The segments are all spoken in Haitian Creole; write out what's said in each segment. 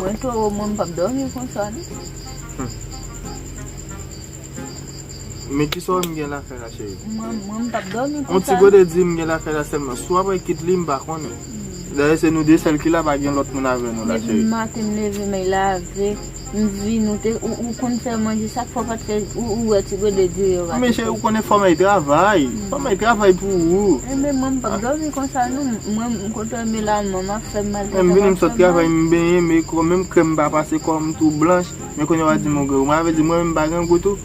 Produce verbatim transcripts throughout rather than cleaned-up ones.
Mwen towo, mwen m p ap dòmi konsa non. Men kisa w wè m gen lakay la, cheri? Mwen, mwen m p ap dòmi On ti konsa. gode di m gen lakay la sèlman. Si w ap wè kit li, m pa konnen. Dayè, se nou de sèl ki la, pa gen lòt moun avè nou la, Depi cheri. maten m leve, men lave, m vin, ou te, ou, ou konn fè manje, sak fè w pa t fè, ou, ou wè ti gode diri yo pa Men te cheri, ou konnen fòmay travay. Fòmay travay pou ou. Enben, mwen m p ap dòmi konsa non. Mwen, m kote m ye la, mwen m ap fè m mal. Menm vini m sot travay, m benyen, men kò menm krèm pa pase kò m tou blanch. Men kounye a w a di m ou grangou. Mwen avè di mwen menm m pa grangou tou.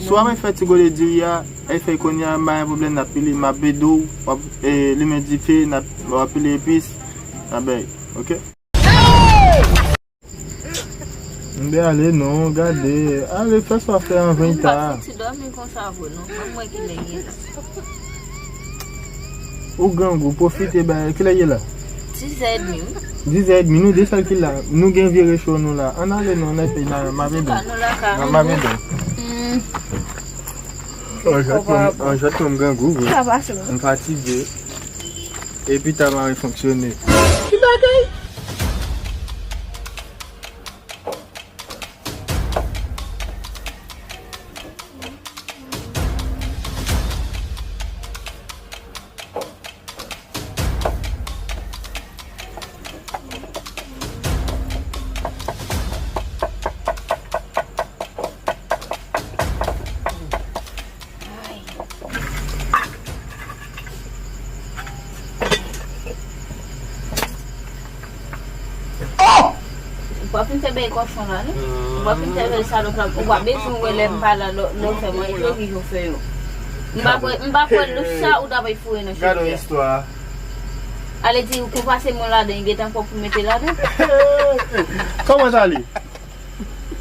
Si w ap fè ti gode diri a, e fè kounye a, m pa gen pwoblèm, n ap pile, m ap ede w, w ap e, limen dife, n ap, w ap pile epis, n ap bay, oke? M de ale non, gade, ale fè sa w ap fè anvan l ta. Ti dòmi konsa vre non. Mwen mwen ki lè ye la. Ou grangou, pwofite bay, kilè ye la? Dizè edmi wi. Dizè edmi, nou de sèl ki la. Nou gen vye recho nou la. Ann ale non, nèg peyi la, m ap ede w. Ka nou la ka. M ap ede w. Hmm. Anjòt mwen, anjòt mwen m grangou vre. Sa pase non. M fatige. Epi ta mare fonksyone. Ki bagay? Ou pa fin fè bèy kòchon la non. Ou pa fin fè bèy salòp la. Ou pa bezwen wè lè m pa la, lè lè w fè manje yo, ki jan w fè yo. M pa kwè, m pa kwè louch sa ou ta pral foure nan cheve a. Gade yon istwa. Ale di ou pase mwen ladan, li gentan pwòp pou mete ladan. Kòman sa li?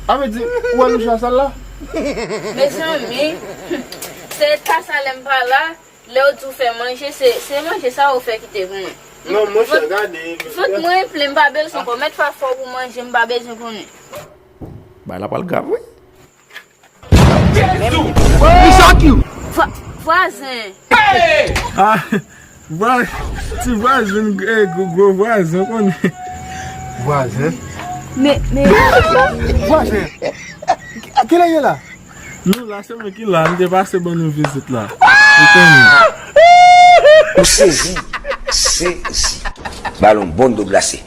A vle di, ou wè louch la sal la? Mezanmi, se ta sa lè m pa la, lè yo di w fè manje, se, se manje sa yo fè kite pou mwen. Non, monchè, gade. Vant mwen plen, m pa bezwen konnen. Mèt fè fò pou manje, m pa bezwen konnen. Bagay la pral grav wi. Vwa-, vwazen. Ah, vwa- ti vwazen, eh, gwo, gwo vwazen, konnen. Vwazen? Men, men. Vwazen? Kilè ye la? Nou la, se mwen ki la, m te pase ban nou vizit la. Ou konnen. Ou sezi, sezi. Ba l yon bon dlo glase.